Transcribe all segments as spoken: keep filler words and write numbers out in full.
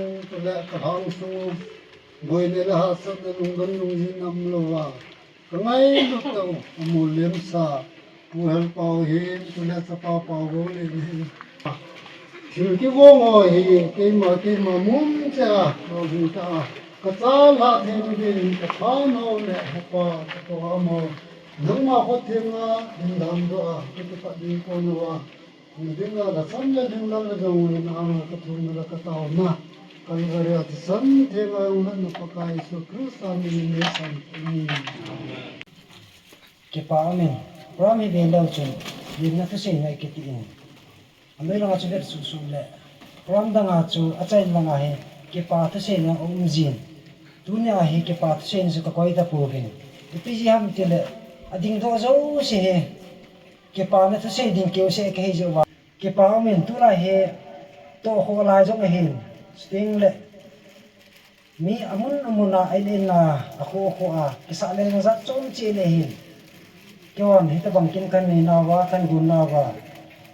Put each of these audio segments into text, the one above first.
Tule ka lhang sung boina le hahsatna lungdon lungjin umlouva, ka ngailut tah u, amu lemsa Pu Helpau hin, tule Chapa Paugou le hin. Thil kivong ho hi keima, keima mun cheh a, lou hin ta a, ka chalhah thei nadin ka thanop le Hepa, ka tong a mo. Nangma khut thenga hin damdoh a, ka kipah ding kon uva. Nadinga ka sam le ding lam le jong hin anga ka thumna le ka taona, Calvary a thisan thenga jong natna Pakai Jesu Christa min in nei san. Amen. Kipa amen. Program hi ven leu chun, limna thuseina i kiti in. Amei langa chu vet suhsuh le. Program danga chu achai langa hi kipa thuseina um jin. Tunia hi kipa thuseina chu ka koi tapouvin. Ipi jeh ham tile, adingdoh jouse hi kipana thusei ding keu seh kahi jeh uva. Kipa umin tulai hi tohkhoh lai jong ahin. Chuting le mi amun amun a, a in in a, akho akho a, kisah le jong jat chom cheh le hin. Keihon hitobang kin kan neinauva, kan gonnauva,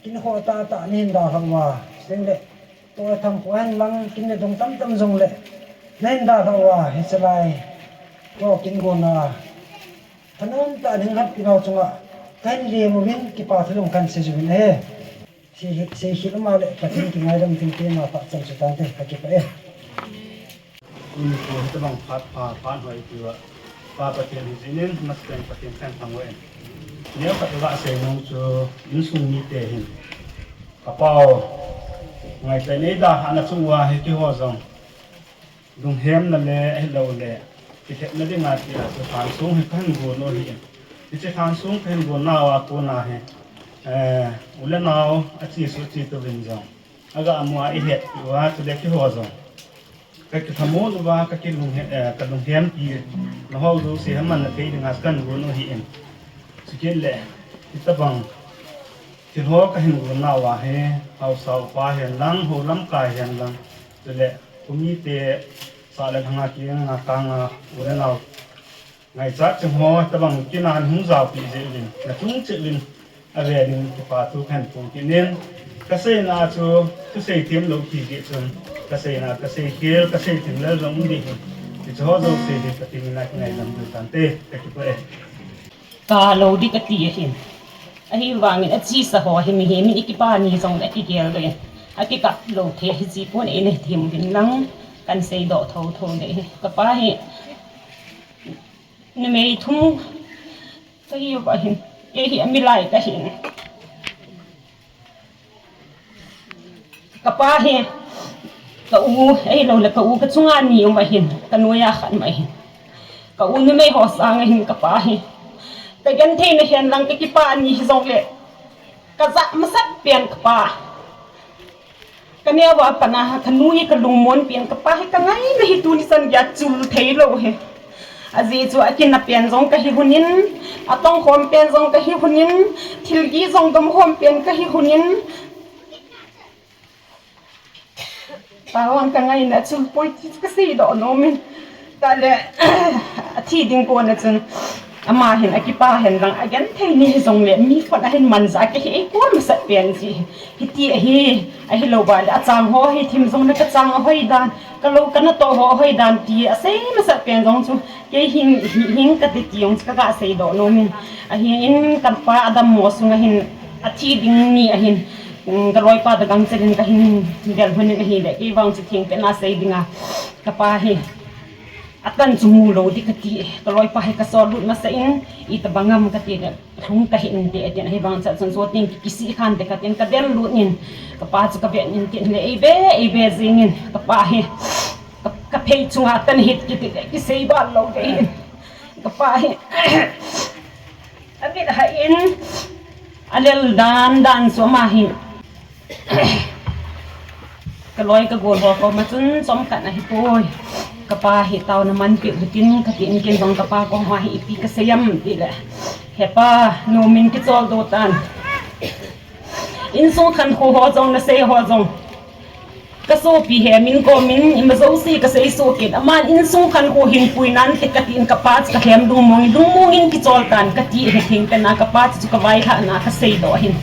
kin khoh tahtah nahin dalhah uva. Chuting le toh tham khoh hen lang, kin le dong tamtam jong le nahin dalhah uva, hiche lai. Keiho kin gonna thanom tah a ning hatpi nau chunga kahin lem uvin, kipa thu jong kahin sei uvin ahi. Sei, seikhel uma le Pathen kingaidam tin keima pachan chu tante, ka kipah e. Tuni kho hitobang phat pha, phat hoi tia Pa Pathen hi jinin, masapen Pathen kahin thangvah in. Neokhat uva sei nom chu insung mite hin, ka pau, ngaichat nei dalhahna chunga hi keiho jong lunghemna le, ahilouleh, kithepna dinga tia chu lhansong hi kahin gon u ahi. Hiche lhansong kahin gonnauva kona hi, eh, u le nao, achesuh acheto uvin jong, aga mu a ihet uva, chule keiho jong ka kilhamon uva, ka kilunghe-, eh, ka lunghempi nau ho jouse hi amanna thei dinga kahin gon u ahi. Chukit le, hitobang thil ho kahin gonnauva hi, haosa upa hen lang, hou lamkai hen lang, chule, khomi te, sah le lhanga kinga kanga, u le nao, ngaichat cheng ho, hitobang kin a hung jaopi jeh uvin, nachung cheh uvin, ave ding kipa thu kahin phong kit in, ka seina chu, thusei themlou ti jeh chun, ka seina, ka seikhel, ka sei thim lel jong um ding ahi. Hiche ho jouse hi Pathen mina kingaidam diu tante, ka kipah e. Ka lou ding kati ahin. Ahivangin achesa ho hi mihem in ikipa ni jongle akigel doh in, akikap lou thei ahi jeh pon, eina them uvin lang kahin seidoh thotho ding ahi. Ka pa hi numei thum kahiuva hin, kei hi amilai kahin. Ka pa hi, ka u, ahilouleh ka u ka chunga ni um ahin, ka noiya khat um ahin. Ka u numei ho sanga hin ka pa hi, ka genthei na hen lang ka kipa ni hijongle, ka ja masat pen ka pa. Ka neova pat a, ka nu hi ka lungmon pen, ka pa hi ka ngaina hi tuni chan geiya chul thei lou hi. Ajeh chu akina pen jong kahi lhonin, atongkhom pen jong kahi lhonin, thilgi jong domkhom pen kahi lhonin. Pa vang ka ngaina chul poi ti chu ka seidoh nom in. Tale, athi ding kon a chun, ama hin akipa hen lang, agenthei ni hijongle, mi khut a hin manja kahi, eikol masat pen ji. Hiti ahi, ahilouva le, achang ho hi thim jongle ka chang ahoi dan, ka lou ka natoh ho ahoi dan ti, asei masat pen jong chu, kei hin, hi, hing kati ti jong chu ka ga seidoh nom in. Ahin, ka pa adammo sunga hin, athi ding ni ahin, um, ka loipa da gangchel in kahin del lhonin ahile, kei vang chu thengpen a sei dinga, ka pa hi, atan chu mu lou ding kati, ka loipa hi ka sol lut masa in, itobang ham kati le, lhung tahih inte, atin, ahivang chun, chun, so tin, kisih khante katin, ka del lut in, ka pa chu ka vet in tin le, eive, eive jing in, ka pa hi, ka, ka phei chunga tan hit kiti le, kisei bal lou ve in, ka pa hi, amit hah in, alel dan dan chu ama hi. Ka loi ka gol ho koma chun chomkhat ahipoi. Ka pa hi taona manpeh utin, katin, ken jong ka pa koma hi ipi ka sei em tile, He pa, nomin kichol doh tan. Insung khankho ho jong, nasei ho jong, ka sopi Hemin komin ima jouse ka sei soh kit. Aman insung khankho hin pui nante katin, ka pa chu ka hem lungmong in, lungmong in kichol tan kati ahi. Thengpen a ka pa chu ka vailhahna ka seidoh ahin.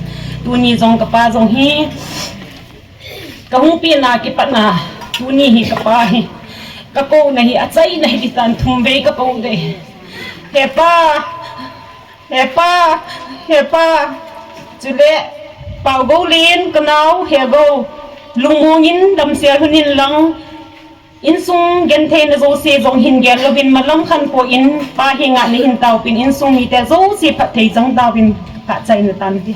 Tuni jong ka pa jong hi ka hung pena kipatna Tuni hi kapa hi kakouna hi achaina hi tan thum vei kakou de. He pa, he pa, he pa. Chule Paugoulen, kanao Hegou, lungmong in damsel un lang, insung gentheina jouse jong hin gel louvin malam khat pon pa henga nahin taopeh in, insung mite jouse phatthei chang tauvin, phat chaina tante.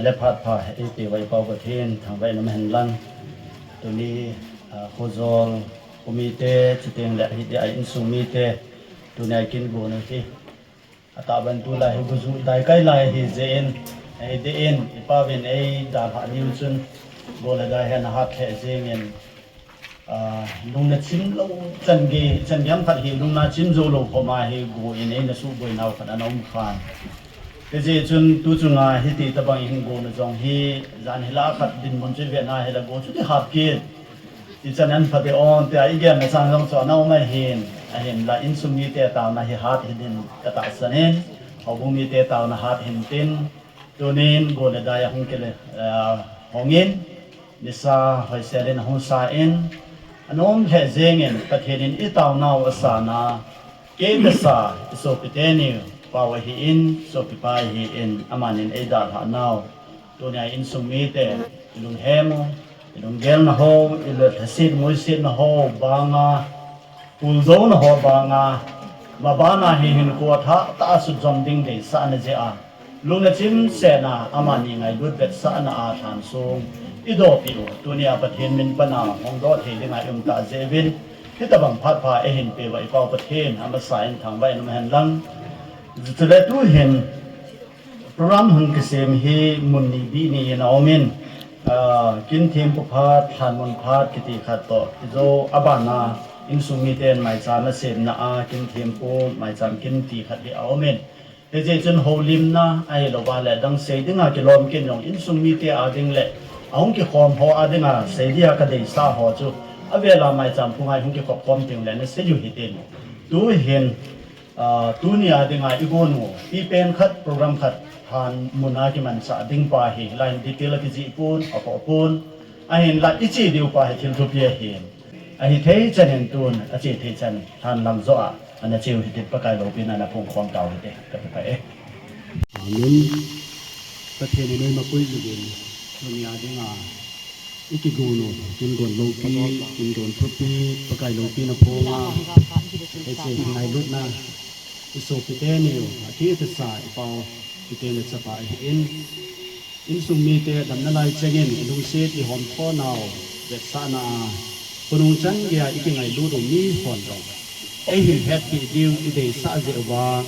Le phat pha eipeuva i Pau Pathen thangvah in umhen lang. Tuni, ah, khojol umite, chuteng le hiti a insung mite, tuni a kin gon u hi. Atahbeh tulai hi guju dai kai lai hi jeh in, eidei in, i Pauvin eidalhah niu chun, go le dai hi ana hat lheh jeng in, ah, lungna chim lou, chan gei, chan gei ham khat hi lungna chim jou lou khoma hi go in eina suhboi nau khat ana um khan. Hijeh chun tu chunga hiti tobang hin go na jong hi, jan hi la khat dinmun chu i vet na hi la go chu ti hat kit. Ichan an pha te on tia i gel na chang jong chu ana um ahin, ahinla insung mite taona hi hat hiding ka tahsan in, houbung mite taona hat hintin, tunin go le dai a hung kile, ah, hong in, nisa hoisel in ahung sa in, anom lheh jeng in, Pathen in i taonau asan a, kei tasa, i sopite niu, Pau ahin, sopipa ahin, amanin eidalhah nau. Tunia insung mite, i lunghem u, i lunggel na ho, i lhaset muiset na ho, banga, puldouna ho banga, mabana hi hinkho thah tah a sut jom ding deisahna jeh a, lungna chimsetna, amani ngailut vetsahna a lhansong i dohpeh u, tunia Pathen min pana hong doh thei dinga i um tah jeh uvin, hitobang phat pha eihin peuva i Pau Pathen, amasa in thangvah in umhen lang. Chule tuhin, program hung kisem hi mun ni bih ni in a um in, ah, kin thempu phat, lhanmun phat kiti khat toh, kijo abana insung miten maicham a semna a, kin thempu maicham kin ti khat hi a um in. Hijeh chun houlimna ahilouva le dang sei dinga kilom kin jong insung mite a ding le, ahung kikhom ho a dinga sei dia ka deisah ho chu, avela maicham phunga i hung kikhop khom teng le na sei u hitin. Tuhin, Ah, tunia dinga i gon u, i pen khat, program khat, lhanmun a kimanchah ding pa hi, hilai in detail a kijih pon, aphoh pon, ahinla i che diu pa hi thil thupi ahin. Ahithei chan in tun, ache thei chan, lhan lang joh a, ana che u hitin Pakai loupina ana phong khom tau hite, ka kipah e. Amen. Pathen in eima pui jingin, tunia dinga, i kigon u, kin gon loupi, kin gon thupi, Pakai loupina phong a, hiche ngailutna, i sopite niu, akitasa i Pau, i teni chapa ahin, insung mite damna lai chengin, i lungset i hom tho nau, vetsahna a, khonung chan geia i kingailut u mihon jong, eihin hetpeh diu i deisah jeh uva,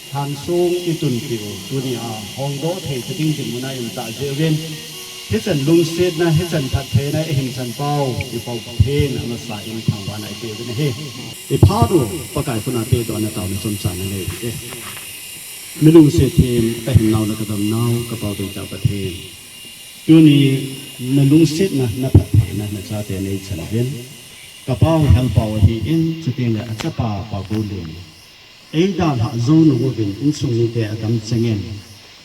lhansong i tunpeh u, tunia hongdoh thei ta ding dinmun a i um tah jeh uvin, hichan lungsetna, hichan phattheina eihin chan pau, i Pau Pathen amasa in thangvahna i peh uvin ahi. I phat u, Pakai khut a pedohna taona chomcha na nei u hite. Mi lungset them, ka hinnau le ka damnau, ka Pau Deitah Pathen. Tuni na lungsetna, na phattheina, na chate nei chan uvin. Ka Pau Helpau ahin, chuteng le achapa Pau Golin. Eidalhah jou nung uvin insung mite adam chengin,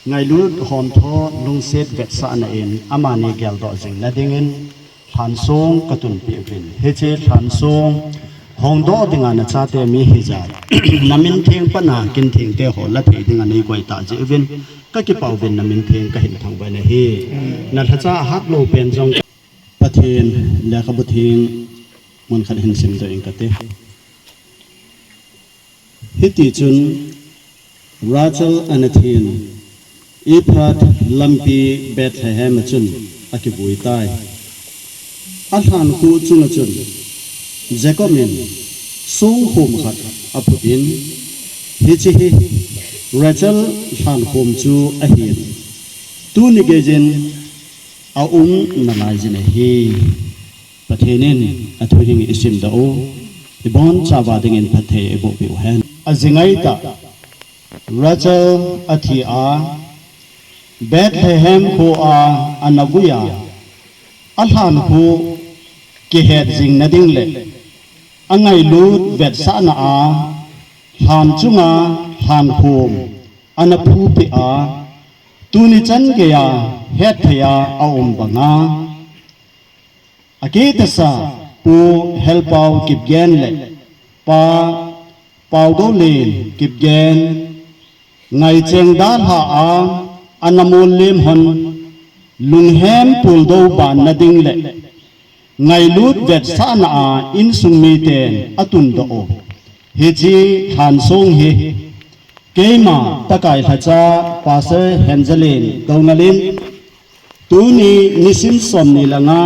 ngailut hom tho lungset vetsahna in amani geldoh jing na dingin, lhansong ka tunpeh uvin. Hiche lhansong hongdoh dinga na chate mi hijat, na min theng pana kin thengte ho la thei dinga nei koi tah jeh uvin, ka kipah uvin na min theng ka hin thangvah in ahi. Na lhacha ahat lou pen jong Pathen lekhabu theng mun khat hin simdoh ing kate. Hitichun Rachel ana thin, Ephrath lampi Bethlehem a chun akivui tai. Alhan khu chunga chun Jacob in songkhom khat aphut in, hiche hi Rachel lhankhom chu ahin, tuni geiyin aum nalai jin ahi. Pathen in athu hing i simdoh u, i bonchauva dingin phatthei eiboh peh u hen. Ajing ngaitah, Rachel athi a, Bethlehem khoa ana vui a, alhan khu kihet jing na ding le, angailut vetsahna a, lhan chunga lhankhom ana phupeh a, tuni chan geia hetthei a aum banga, akitasa Pu Helpau Kipgen le Pa Paudolin Kipgen ngaicheng dalha a, ana mollem hon lunghem puldou banna ding le ngailut vetsahna a insung miten atundoh u hiche lhansong hi keima Pakai lhacha Pastor Henzelin Doungel in Tuni nisim somni le nga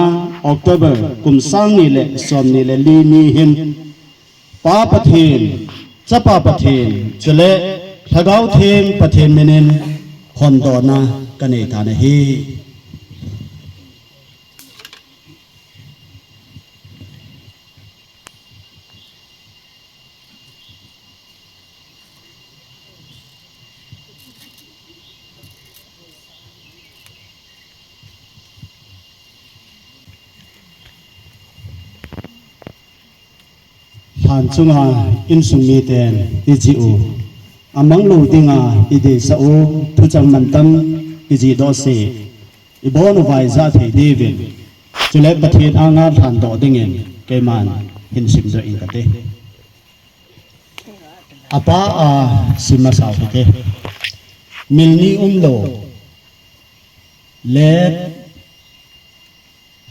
October kum sang ni le somni le li ni hin Pa Pathen, Chapa Pathen, chule Lhagao Theng Pathen minin hondohna kanei tan ahi. Lhan chunga insung miten ijih u, amang lou dinga ideisah u thucheng mantam kijihdoh seh, ibon uva ijah thei diuvin, chule Pathen anga lhandoh dingin keiman hin simdoh ing kate. Apa a sim masau hite. Milni umlou Late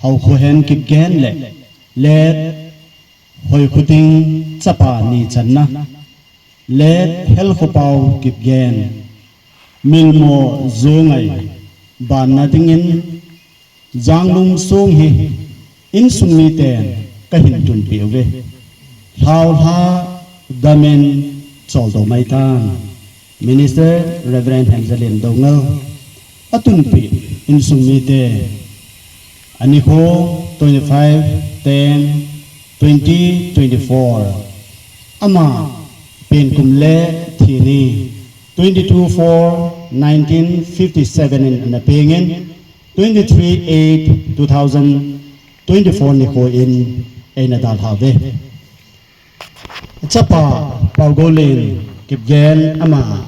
Haokhohen Kipgen le Late Hoikhuding chapa ni channa, Late Helkhopao Kipgen, Milmo Jongai banna dingin Janglum song hi insung miten kahin tunpeh uve. Lhaolha damin choldo maitan. Minister Reverend Henzelin Doungel. Atunpeh insung mite. Anikho twenty-five ten twenty twenty-four. Ama penkum le thini twenty-two four nineteen fifty-seven in ana pengin, twenty-three eight two thousand twenty-four nikho in eina dalhauve. Chapa Paugoulen Kipgen ama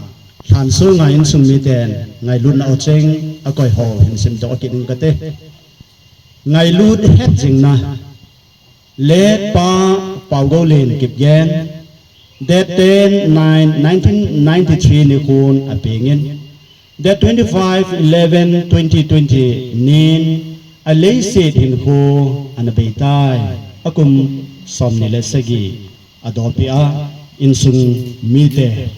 lhan sunga insung miten ngailutna ucheng akoi ho hin simdoh kit ing kate. Ngailut hetjingna. Late Pa Paugoulen Kipgen, date ten nine nineteen ninety-three nikhon apengin, date twenty-five eleven twenty twenty nin aleiset hinkho ana beitai. Akum somni le sagi adolpeh a, insung mite.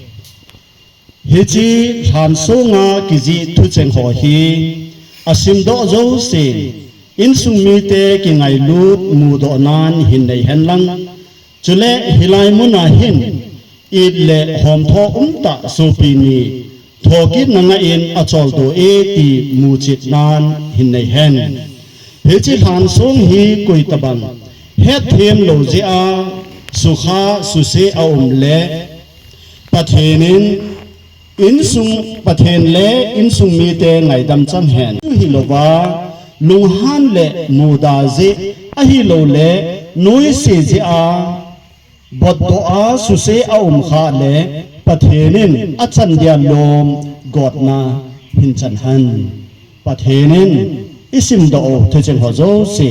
Hiche lhan sunga kijih thucheng ho hi asimdoh jousen, insung mite kingailut mudohnan hin nei henlang. Chule hilai muna hin it le homtho umtah sopi ni thokitna ngah in acholdo e ti muchetnan hin nei hen. Hiche lhan sung hi koitabang hetthem lou jeh a sukha suse aum le Pathen in insung, Pathen le insung mite ngaidam chang hen. Hilouva, lunghan le muda jeh ahilou le noise jeh a botdoh a suse aum khah le Pathen in achan dia lom gotna hin chan hen. Pathen in isimdoh u thucheng ho jouse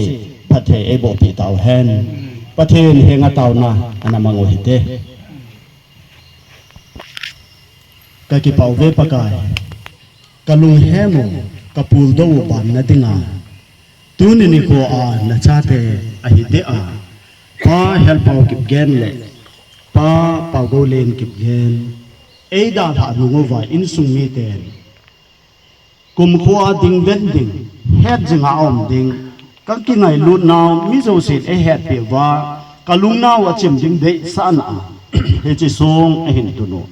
phatthei eibohpeh tau hen. Pathen henga taona ana mang u hite. Kakipah uve Pakai, kalunghem u, kapuldoh u banna dinga. Tuni nikho a nachate ahi deh a, Pa Helpao Kipgen le Pa Paugoulen Kipgen, eidalhah nung uva insung miten kumkho a ding ven ding, hetjinga aum ding, kakingailutnau mi jousen eihetpeh uva, kalungnau achim ding deisahna a hiche song ahin tun u.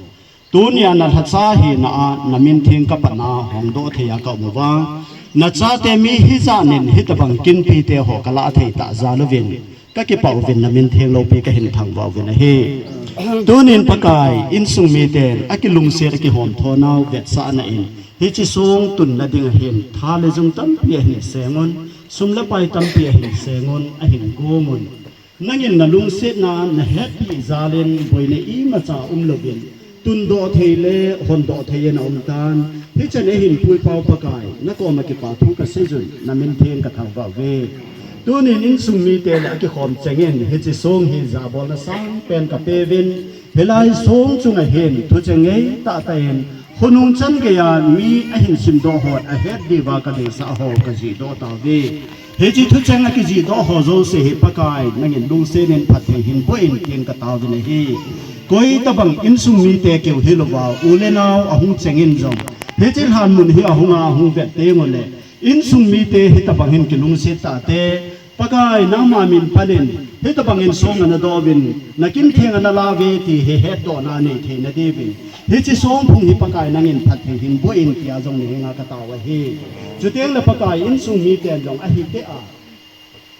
Tunia nalhacha hina a namin theng kapatna hongdoh thei a kaum uva, nachate mi hijat nin hitobang kinpite ho kalah thei tah jal uvin, kakipah uvin namin theng loupi kahin thangvah uvin ahi. Tunin Pakai, insung miten akilungset akihomthonau vetsahna in hiche song tunna dinga hin tha le jung tampi ahin seng un, sum le pai tampi ahin seng un, ahin gong un. Nangin nalungsetna nahetpeh jal in boina imacha umlouvin, tundoh thei le hondoh thei in aum tan. Hichan eihin puipau Pakai, nakoma kipa thu kaseijun, namin theng kathangvah uve. Tunin insung mite le akikhom chengin hiche song hi jabolna sangpen kapeuvin, hilai song chunga hin thucheng ngeitah tah in khonung chan geiya mi ahin simdoh hon ahet diuva kadeisah ho kajihdoh tauve. Hiche thucheng akijihdoh ho jouse hi Pakai nangin lungset in phatthei hin boh in tin kataovin ahi. Koitabang insung mite keu hilouva u le nao ahung chengin jong hiche lhan mun hi ahunga ahung vet tengule Insung mite hitabang hin kilungset tate, Pakai nangma min panin, hitabang in song ana doh uvin, nakin theng ana la uve ti hi hetdohna nei theina diuvin. Hiche songphung hi Pakai nangin phatthei hin boh in tia jong nahenga katao ahi. Chuteng le Pakai insung miten jong ahi te a.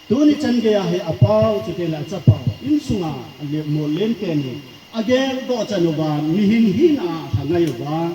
Tuni chan geiya hi apau, chuteng le achapau, insunga alemol len teni, ageldoh chan uva, mihem hina a lhangai uva,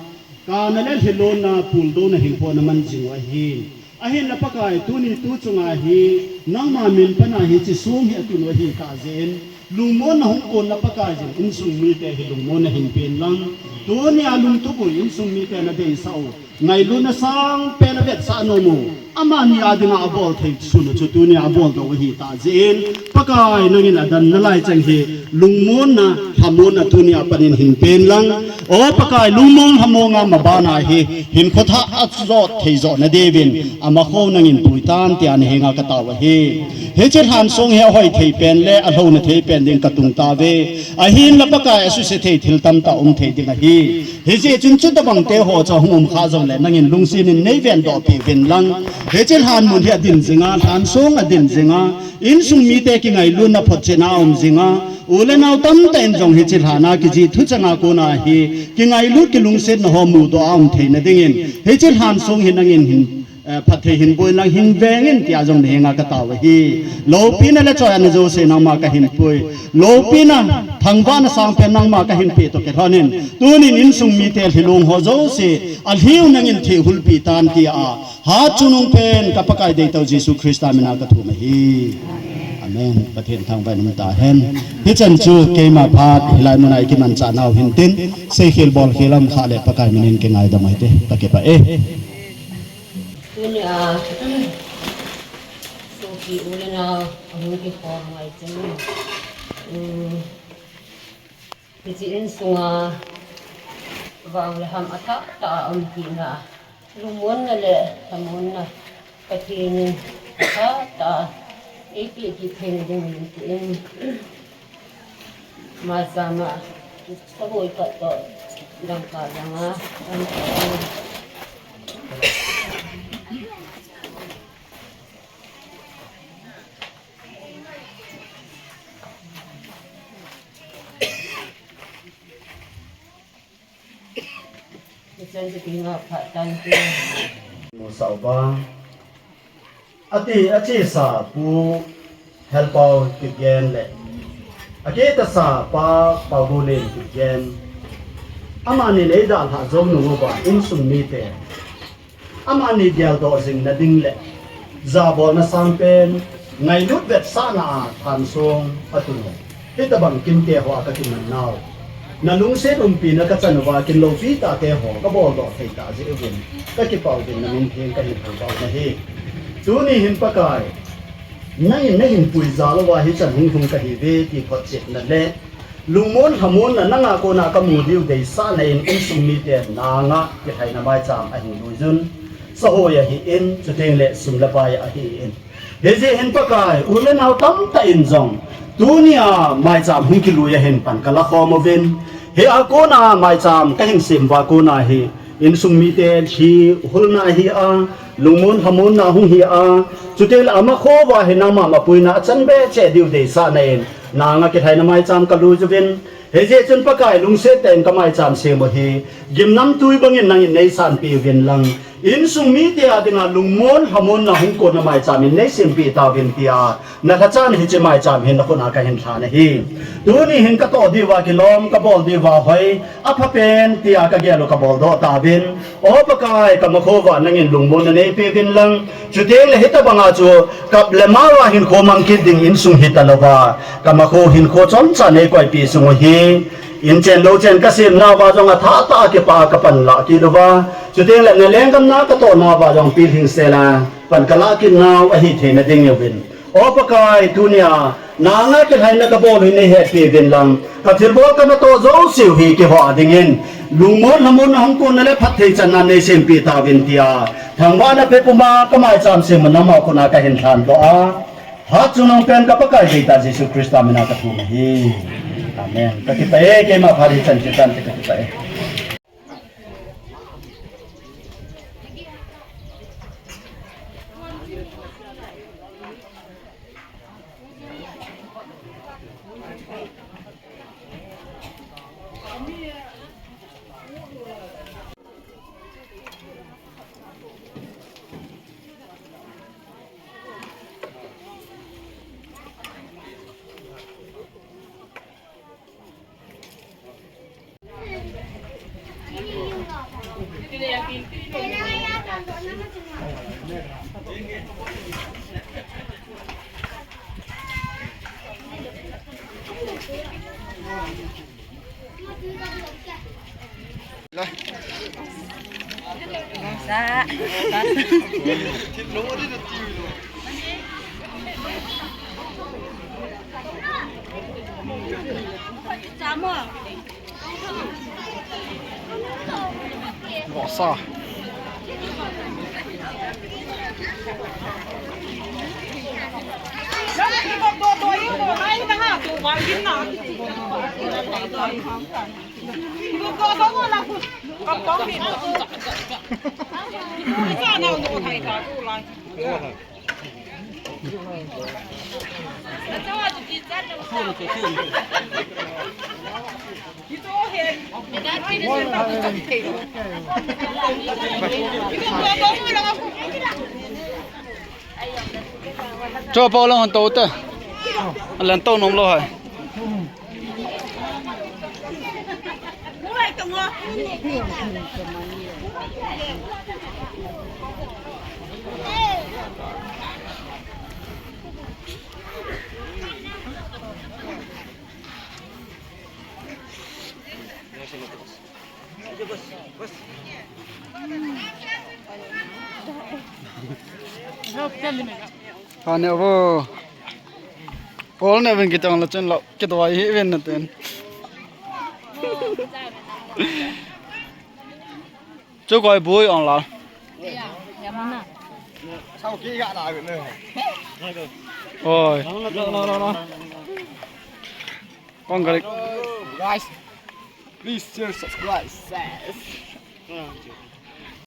kana le lhilonna, puldouna hinkho ana man jing u ahi. Ahinla Pakai, tuni tu chunga hi, nangma min pana hiche song hi atun u ahi tah jeh in, lungmonna hung konna Pakai jin, insung mite hi lungmonna hin pen lang. Tunia lungtup u insung mite nadeisah u, ngailutna sangpen avetsah nom u, amani a dinga abol thei sun u chu tunia abol doh u ahi tah jeh in, Pakai nangin adan nalai chang hi, lungmonna, lhamonna tunia panin hin pen lang. O Pakai, lungmong lhamonga mabana hi, hinkho thah ajot thei joh nadiuvin, amakhou nangin pui tan tia nahenga katao ahi. Hiche lhansong hi ahoi thei pen le alhouna thei pen ding katung tauve. Ahinla Pakai, asuse thei thil tamtah um thei ding ahi. Hijeh chun chutabang teho chu ahung um kha jongle nangin lungsetin neivendoh peh uvin lang. Hiche lhanmun hi adin jinga, lhansong adin jinga, insung mite kingailutna photchetna aum jinga, u le nao tamtah in jong hiche lhana kijih thuchanga kona hi, kingailut kilungsetna ho mudoh a um theina dingin, hiche lhansong hi nangin hin, eh, phatthei hin boh in lang hin veng in tia jong nahenga katao ahi. Loupina le choiatna jouse nangma kahin pui. Loupina, thangvahna sangpen nangma kahin peh toh kilhonin, tunin insung mite lhilong ho jouse, alhiu nangin thehhulpeh tan tia, hatchungnung pen ka Pakai deitah u Jesu Christa mina kathum ahi. Amen. Pathen thangvah in umtahen. Hichan chu keima phat hilai muna ikimanchah nau hintin, seikhel bolkhel umkha le Pakai minin kingaidam u hite. Kakipah e. Tunia, sopi u le nao ahung kikhom ngai chun, um, hiche insunga vang le ham athah tah a um kit na, lungmonna le lhamonna Pathen in athah tah a eipeh kit theina dingin tin, maicham a, kahoi khat toh, dangka danga, dangka danga. Hichan chu kinga phat tan te. Musah uva. Ati, achesa Pu Helpau Kipgen le akitasa Pa Paugulin Kipgen, amanin eidalhah jou nung uva insung mite, amani geldoh jing nading le jabolna sangpen, ngailut vetsahna a lhansong atun u, hitabang kinte hoa kakiman nau, nalungset umpina kachan uva kin loupi tahte ho kaboldoh thei tah jeh uvin, kakipah uvin namin theng kahin thangvah u ahi. Tuni hin Pakai, nangin nahin pui jal uva hichan hung lhung kahiuve ti photchetna le lungmon lhamonna nanga kona kamu diu deisahna in insung mite nanga kilhaina maicham ahin luijun, sahoi ahin, chuteng le sum le pai ahin. Hijeh hin Pakai, u le nao tamtah in jong tunia maicham hung kilui ahin pan kalakhom uvin, hia kona maicham kahin sem uva kona hi insung mite lhihulna ahi a, lungmon lhamonna hung hi a, chuteng le amakho uva hi nangma mapuina achan be cheh diu deisahna in nanga kilhaina maicham kalui uvin, hijeh chun Pakai, lungset tah in kamaicham sem u hi gimnamtui bangin nangin neisanpeh uvin lang, insung mite a dinga lungmon lhamonna hung konna maicham in neisempeh tauvin tia nalhachan hiche maicham hin nakhut a kahin lhan ahi. Tuni hin katoh diuva kilom, kabol diuva hoi, aphapen tia kagel u kaboldoh tauvin, O Pakai, kamakho uva nangin lungmonna neipeuvin lang, chuteng le hitabanga chu kap le mao a hinkho mang kit ding insung hitalouva, kamakho hinkho chomcha neikoipeh sung u hi, inchen louchen kasemnauva jong athah tah a kipah a kapanlah kit uva, chuteng le nalenggam na katohnauva jong pilhingsel a pan kalah kit nau ahi theina ding uvin, O Pakai, tunia nanga kilhaina kabol u hi neihetpeh uvin lang, kathilbol kanatoh jouseu hi kihoa dingin, lungmon lhamonna hung konna le phatthei channa neisempeh tauvin tia thangvahna peh puma kamaicham sem u nangma khut a kahin lhandoh a, hatchungnung pen ka Pakai deitah Jesu Christa mina kathum ahi. Amen. Kakipah e, keima phat hichan chu tan te, kakipah e. Vawsa. Cho pau lang hon to te. Alan to nom lou hai. Kane vo. Paul ne ven kitang la chen lo. Kitwa hi ven na ten. Chu koi bui ong la. Oi. Kong kali. Guys, please share, subscribe.